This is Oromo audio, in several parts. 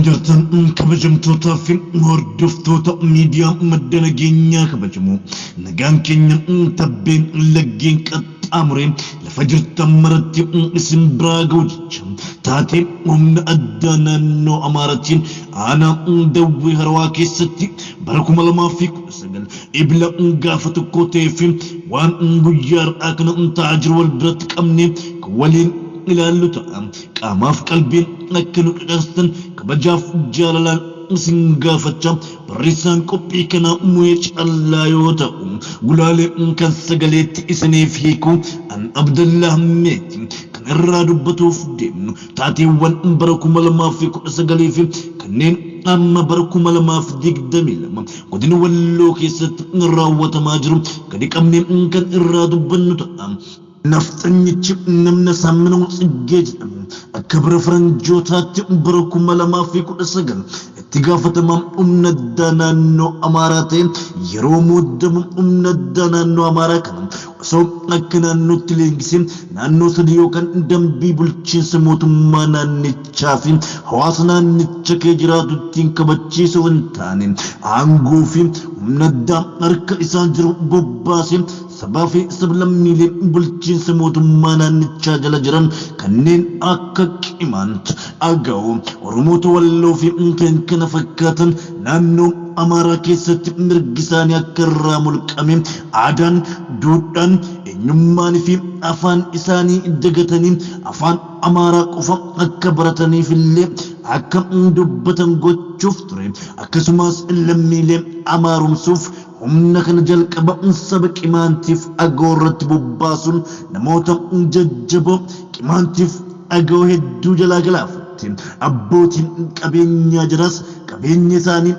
Jirtan kabajamtootaa fi hordoftoota miidiyaa Madda Nageenyaa kabajamoo, nagaan keenya tabbeen laggeen qaxxaamuree lafa jirtan maratti isin biraa ga'u jecha, taatee humna addaa naannoo Amaaraatiin aanaa Dawwee Harawaa keessatti bara 2019 Ebla gaafa tokko ta'ee fi waan guyyaa har'aa kana ta'aa jiru wal biratti qabnee kan waliin ilaallu ta'a. Qaamaaf qalbiin akka nu dhaqastan kabajaaf jaalalaan isin gaafachaa, barreessaan qophii kanaa Muhee Callaa yoo ta'u, gulaalee kan sagaleetti isiniif hiiku an Abdallaa Hammeeti. Kan irraa dubbatuuf deemnu taateewwan bara 2019 fi kanneen amma bara 2022 godina Walloo keessatti raawwatamaa jiru gadi qabnee kan irraa dubbannu ta'a. Nafxanyichi namni Asaamminaw Tsiggee jedhamu akka bara faranjootaatti bara 2019 itti gaafatamaa humna addaa naannoo Amaaraa ta'e yeroo muuddamu, humna addaa naannoo Amaaraa kana osoo akka naannootti leenjisee naannoo sadii yookaan dambii bulchiinsa mootummaa naannichaa fi hawaasa naannicha kee jiraatu ittiin kabachiisuuf hin taane, aangoo fi humna addaa harka isaa jiru bobbaasee sabaa fi sablammiilee bulchiinsa mootummaa naannichaa jala jiran kanneen akka Qimaant, Agaw, Oromoota Walloo fi kan kana fakkaatan naannoo Amaaraa keessatti mirgi isaanii akka irraa mulqame, aadaan, duudhaan, eenyummaan fi afaan isaanii dagatanii afaan Amaaraa qofa akka barataniif illee akka dubbatan gochuuf ture. Akkasumas lammiilee Amaaromsuuf humna kana jalqaba saba Qimaantiif Agaw irratti bobbaasuun namoota jajjaboo Qimaantiif Agaw hedduu jalaa galaafatte. Abbootiin qabeenyaa jaraas qabeenya isaanii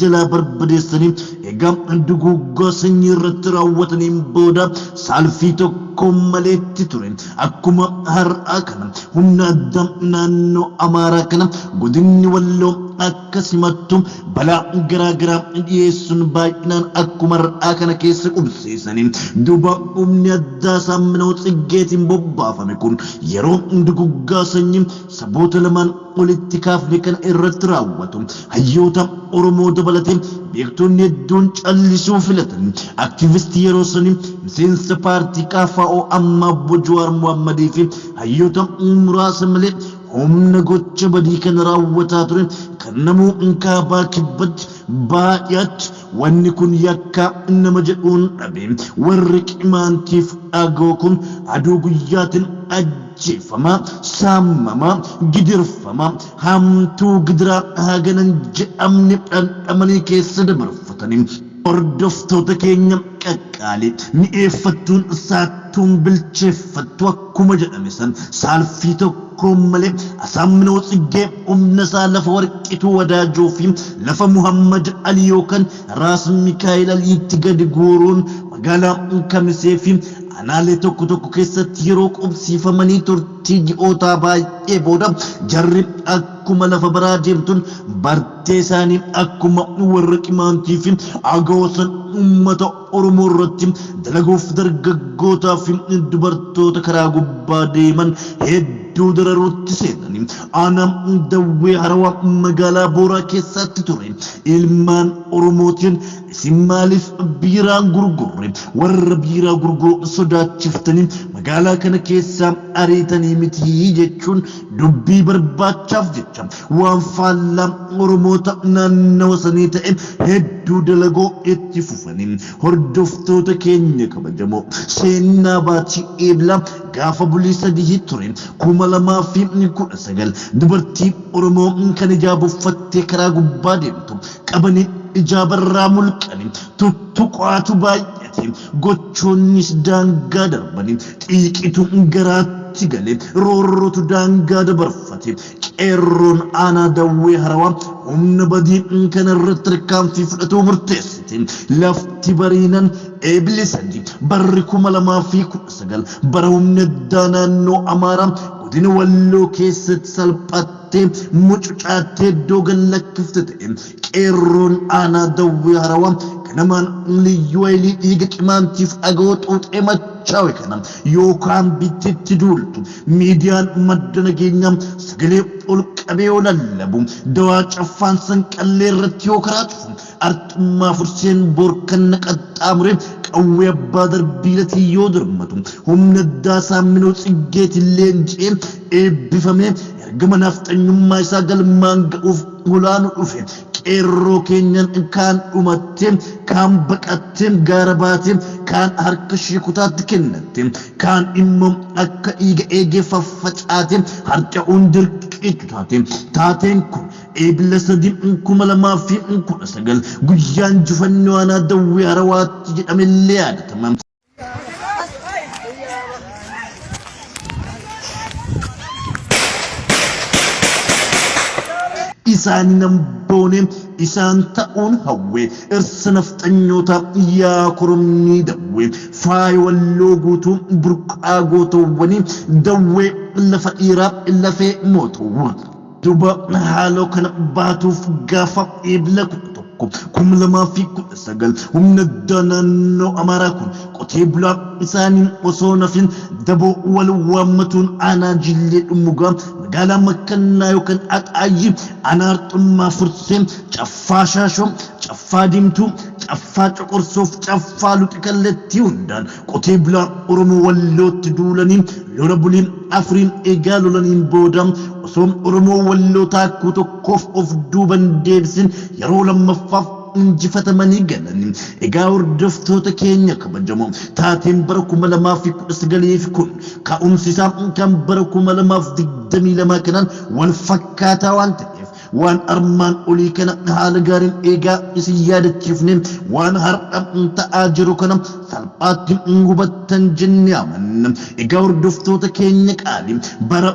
jalaa barbadeessanii egaa duguuggaa sanyii irratti raawwataniin booda saalfii tokko maleetti ture. Akkuma har'aa kana humna addaa naannoo Amaaraa kana godinni Walloo akka simattu balaa garaa garaa dhiyeessuun baay'inaan akkuma har'aa kana keessa qubsiisanii. Duuba humni addaa Asaamminaw Tsiggeetiin bobbaafame kun yeroo duguggaa sanyii saboota lamaan olitti kaafne kana irratti raawwatu hayyoota Oromoo dabalatee beektonni hedduun callisuu filatan. Aktiivistii yeroo sanii miseensa paartii KFO ammaa Obbo Jawaar Mohammadii fi hayyoota muraasa malee humna gocha badii kana raawwataa ture kan namuu kaabaa kibbatti, bahaa dhiyaatti wanni kun yakka nama jedhuun dhabe. Warri Qimaantiif Agoo kun aduu guyyaatiin ajjeefamaa, saamamaa, gidirfamaa, hamtuu gidiraa hagana hin jedhamne dhandhamanii keessa dabarfatanii. Hordoftoota keenya qaqqaalii, mi'eeffattuun saattuun bilcheeffattu akkuma jedhame san saalfii tokko malee Asaamminaw Tsiggee humna isaa lafa Warqituu Wadaajoo fi lafa Muhammad Alii yookaan Raas Mikaa'el Aliitti gadi guuruun magaalaa Kamisee fi aanaalee tokko tokko keessatti yeroo qubsiifamanii turtii ji'ootaa baay'ee booda jarri akkuma lafa baraa deemtuun bartee isaanii akkuma warra Qimaantii fi Agaw san uummata Oromoo irratti dalaguuf dargaggootaa fi dubartoota karaa gubbaa deeman hedduu dararuutti seenani. Aanaa Dawwee Harawaa magaalaa Booraa keessaatti ture. Ilmaan Oromootiin isin maaliif biiraan gurgurre, warra biiraa gurguru sodaachiftanii magaalaa kana keessaa ariitanii mitii jechuun dubbii barbaachaaf jecha waan faallaa Oromoota naannawa sanii ta'e hedduu dalagoo itti fufanii. Hordoftoota keenya kabajamoo, seennaa baatii Eeblaa gaafa bulii sadihii ture 2019 dubartii Oromoo kan hijaaba uffattee karaa gubbaa deemtu qabanii hijaabarraa mulqanii tuttuqaatu baay'ate, gochoonnis daangaa darbanii xiiqitu garaatti gale, roorrotu daangaa dabarfate. Qeerroon aanaa Dawwee Harawaa humna badii kana irratti tarkaanfii fudhatuu murteessite. Lafti bariinan Eebli 3 barri 2019 bara humni addaa naannoo Amaaraa godina Walloo keessatti salphattee mucucaattee iddoo gad lakkifte ta'e. Qeerroon aanaa Dawwee Harawaa ganama Ganamaan Liyyuu Hayilii dhiiga Qimaantiif Agawoo xuuxee machaawe kana yoo kaambiitti duultu, miidiyaan Madda Nageenyaa sagalee ol qabee yoo lallabu, Dawaa Caffaan Sanqallee irratti yoo karaa cufu, Arxummaa Furseen Boorkanna qaxxaamuree qawwee Abbaa Darbiilatii yoo dirmatu, humna addaa Saamminoo Tsiggeetiin leenji'ee eebbifamee ergama naafxanyummaa isaa galmaan ga'uuf olaanu dhufe, qeerroo keenyan kaan dhumatte, kaan baqatte gaara baate, kaan harka shiikutaatti kennatte, kaan immoo akka dhiiga eegee faffacaate harca'uun dirqiitu taate. Taateen kun Eebila 3, 2019 guyyaa injifannoo aanaa Dawwee Harawaatti jedhamellee yaadatama. Isaani nan boone, isaan ta'uun hawwe, irsa nafxanyootaa yaa korommii dawwe, faaya Walloo guutuu burqaa gootowwanii, dawwee lafa dhiiraa lafee mootowwa. Duuba haaloo kana baatuuf gaafa Eebla 11, 2019 humna addaa naannoo Amaaraa kun qotee bulaa isaanii osoo hin hafin daboo wal waammatuun aanaa Jillee Dhummugaa magaalaa Makkannaa yookaan Axaayyii, aanaa Arxummaa Fursee, Caffaa Shaashoo, Caffaa Diimtuu, Caffaa Coqorsoof Caffaa Luxi kallattii hundaan qotee bulaa Oromoo Wallootti duulanii lola bulii afuriin eegaa lolaniin booda osoo Oromoo Walloo taakkuu tokkoof of duuba hin deebisin yeroo lammaffaaf injifatamanii galani. Egaa hordoftoota keenya kabajamoo, taateen bara 2019 kun ka'umsi isaa kan bara 2022 kanaan wal fakkaataa waan ta'eef, Waan armaan olii kana haala gaariin eegaa isin yaadachiifne waan har'a ta'aa jiru kana salphaatti hubattan jennee amanna. Egaa hordoftoota keenya qaalii, bara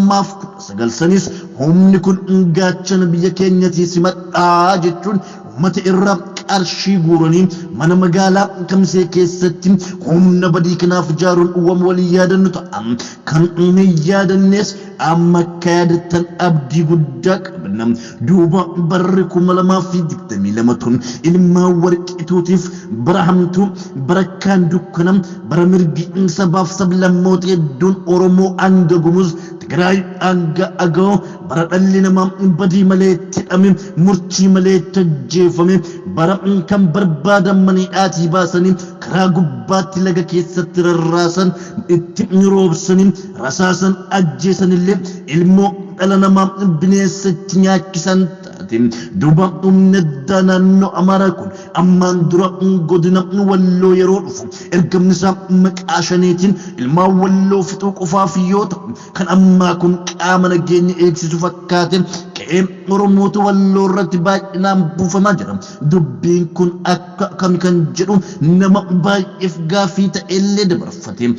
2019 sanis humni kun gaachana biyya keenyatii simadhaa jechuun uummata irraa qarshii guuranii mana magaalaa Kamisee keessatti humna badii kanaaf ijaaruun waan walii yaadannu ta'a. Kan hin yaadannes amma akka yaadattan abdii guddaa qabna. Duuba barri 2022 tun ilmaan warqituutiif bara hamtuu, bara akkaan dukkana, bara mirgi sabaaf sablammoota hedduun Oromoo hanga Gumuz, Tigraay hanga Agaw, bara dhalli namaa badii malee itti hidhame, murtii malee itti ajjeefame, bara kan barbaadan mana hidhaatii baasanii karaa gubbaatti laga keessatti rarraasan, itti roobsanii rasaasan ajjeesanillee ilmoo dhala namaa bineensa itti nyaachisan taate. Duuba humni addaa naannoo Amaaraa kun ammaan dura godina Walloo yeroo dhufu ergamni isaa maqaa Shaneetiin ilmaan Walloo fixuu qofaaf yoo ta'u, kan ammaa kun qaama nageenya eegsisu fakkaatee qe'ee Oromoota Walloo irratti baay'inaan buufamaa jira. Dubbiin kun akka kami kan jedhu nama baay'eef gaaffii ta'ellee dabarfate.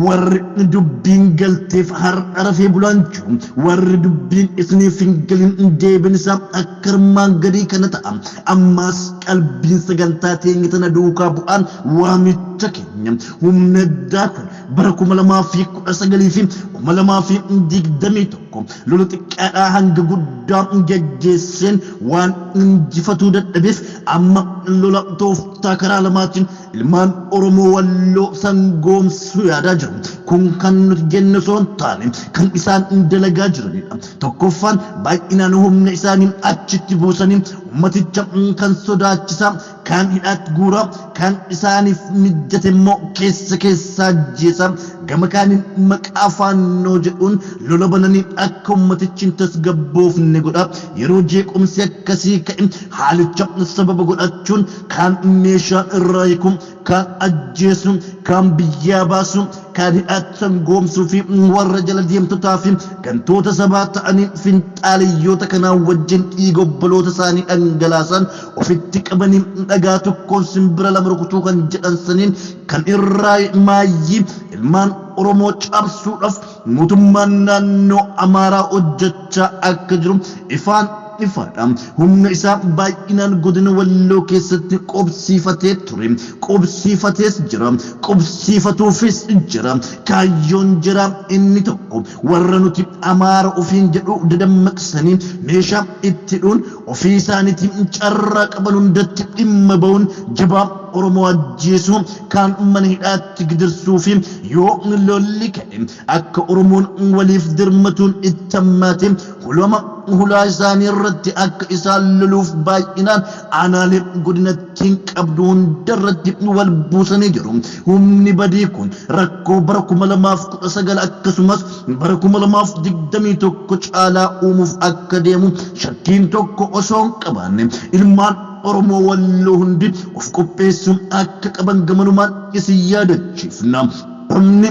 Warri dubbiin galteef har'a rafee bulaan jiru. Warri dubbiin isiniif hin galin deebiin isaa akka armaan gadii kana ta'a. Ammaas qalbiin sagantaa teenya tana duukaa bu'aan waamicha keenya. Humni addaa kun bara 2019 fi 2021 lola xiqqaadhaa hanga guddaa geggeesseen waan injifatuu dadhabeef amma lola tooftaa karaa lamaatiin ilmaan Oromoo Walloo sangoomsuu yaadaa jiru. Kun kan nuti jenne osoo hin taane kan isaan dalagaa jiranidha. Tokkoffaan baay'inaan humna isaanii achitti buusanii ummaticha kan sodaachisaa, kaan hidhaatti guuraa, kaan isaaniif mijjate immoo keessa keessaa ajjeesaa, gama kaaniin maqaa Faannoo jedhuun lola bananii akka ummatichi hin tasgabboofne godhaa. Yeroo jeequmsi akkasii ka'e haalicha sababa godhachuun kaan meeshaa irraa hiikuu, kaan ajjeesuu, kaan biyyaa baasuu, kaan hidhaatti sangoomsuu fi warra jala deemtotaa fi gantoota sabaa ta'anii finxaaleyyoota kanaa wajjin dhiiga obboloota isaanii dhangalaasan ofitti qabanii dhagaa tokkoon simbira lama rukutuu kan jedhan saniin kan irraa maayyii ilmaan Oromoo cabsuudhaaf mootummaan naannoo Amaaraa hojjechaa akka jiru ifaan ifaadha. Humna isaa baay'inaan godina Walloo keessatti qubsiifatee ture. Qubsiifatees jira. Qubsiifatuufis jira. Kaayyoon jaraa inni tokko warra nuti Amaara ofiin jedhu dadammaqsanii meeshaa itti hidhuun ofii isaaniitii carraa qaban hundatti dhimma bahuun jabaa Oromoo ajjeesuu, kaan mana hidhaatti gidirsuu fi yoo lolli ka'e akka Oromoon waliif dirmatuun itti hammaate hulama hulaa isaanii irratti akka isaan loluuf baay'inaan aanaalee godinattiin qabdu hunda irratti wal buusanii jiru. Humni badii kun rakkoo bara 2019 akkasumas bara 2021 caalaa uumuuf akka deemu shakkiin tokko osoo hin qabaanne ilmaan Oromoo Walloo hundi of qopheessuu akka qaban gamanumaan isin yaadachiifna. Humni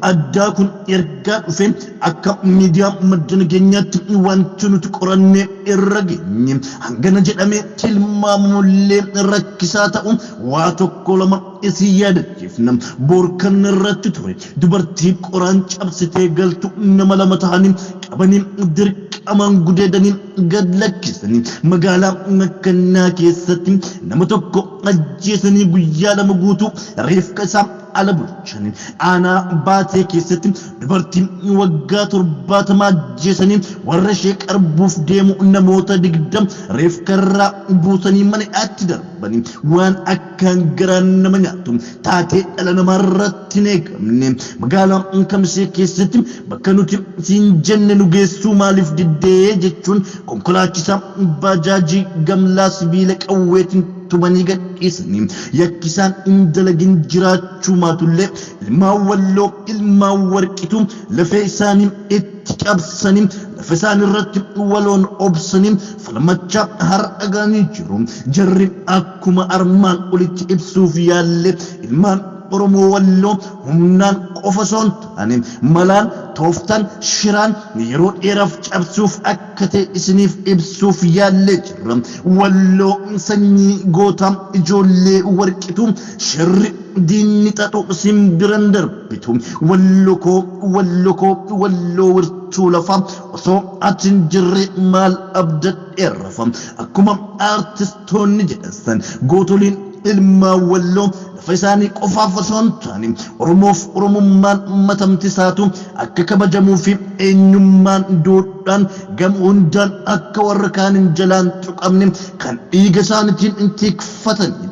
addaa kun ergaa dhufe akka miidiyaa madda nageenyaatti wanti nuti qorannee irra geenye hangana jedhamee tilmaamamullee rakkisaa ta'u waa tokko lama isin yaadachiifna. Boorkanna irratti ture dubartii qoraan cabsitee galtu nama lama tahanii qabanii dirqamaan gudeedanii gad lakkisanii magaalaa Makkannaa keessatti nama tokko ajjeesanii guyyaa 2 guutuu reefka isaa ala bulchanii aanaa Baatee keessatti dubartii waggaa 70 ajjeesanii warra ishee qarbuuf deemu namoota 20 reefka irraa buusanii mana hidhaatti darbanii waan akkaan garaan nama nyaatu taatee dhala namaa irratti hin eegamne magaalaa Kamisee keessatti bakka nuti siin jenne nu geessuu maaliif diddee jechuun konkolaachisaa baajaajii gamlaa sibiila qawweetiin tumanii gadhiisanii yakki isaan hin dalagin jiraachuu maatullee ilmaan Walloo ilmaan Warqituu lafee isaanii itti cabsanii lafa isaanii irratti waloon obsanii falmachaa har'a ga'anii jiru. Jarri akkuma armaan olitti ibsuuf yaalle ilmaan Oromoo Walloo humnaan qofa osoo hin taane malaan, tooftaan, shiraan yeroo dheeraaf cabsuuf akka ta'e isiniif ibsuuf yaallee jirra. Walloo sanyii gootaa ijoollee Warqituu shirri diinni xaxu sin biran darbitu. Wallo koo Wallo koo Walloo wirtuu lafaa osoo ati hin jirre maal abdadhee rafa. Akkuma aartistoonni jedhan san gootoliin ilmaan Walloo lafa isaanii qofaaf osoo hin taane Oromoof Oromummaan matamtisaatu akka kabajamuu fi eenyummaan duudhaan gama hundaan akka warra kaaniin jalaan tuqamne kan dhiiga isaaniitiin tikfatani.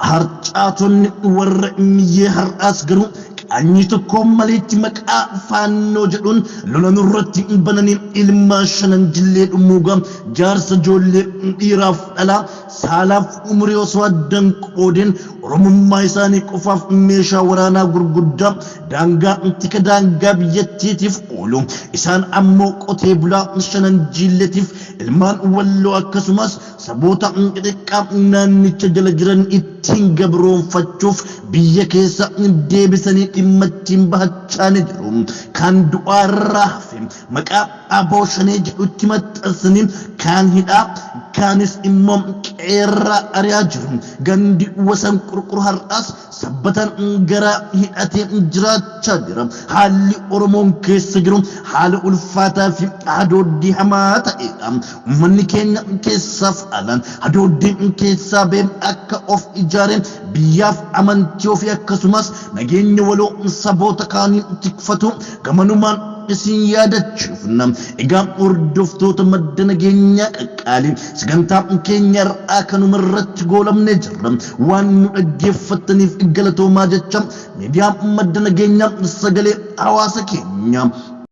Harcaatonni warra Immiyyee har'aas garuu qaanyii tokkoon maleetti maqaa Faannoo jedhuun lola nurratti bananii ilmaan Shanan Jillee Dhummuugaa jaarsa ijoollee dhiiraaf dhalaa saalaaf umurii osoo adda hin qoodin Oromummaa isaanii qofaaf meeshaa waraanaa gurguddaa daangaa tika daangaa biyyattiitiif oolu isaan ammoo qotee bulaa Shanan Jiilleetiif ilmaan Walloo akkasumas saboota xixiqqaa naannicha jala jiran ittiin gabroomfachuuf biyya keessa deebisanii dhimma ittiin bahachaa ni jiru. Kaan du'aa irraa hafe maqaa abo Shanee jedhutti maxxansanii kaan hidhaa, kaanis immoo qe'eerraa ari'aa jiru. Gandi Wasan Qurqur har'as Sabbataan garaa hidhatee jiraachaa jira. Haalli Oromoon keessa jiru haala ulfaataa fi hadooddii hamaa ta'eedha. Ummanni keenya keessaaf alaan hadooddii keessaa ba'ee akka of ijaaree biyyaaf amantii ofii akkasumas nageenya waloo saboota kaanii tikfatu gamanumaan isin yaadachiifna. Egaa hordoftoota madda nageenyaa qaqqaalii sagantaa keenya har'aa kanuma irratti goolabnee jirra. Waan nu dhaggeeffattaniif galatoomaa jecha miidiyaa madda nageenyaa sagalee hawaasa keenya.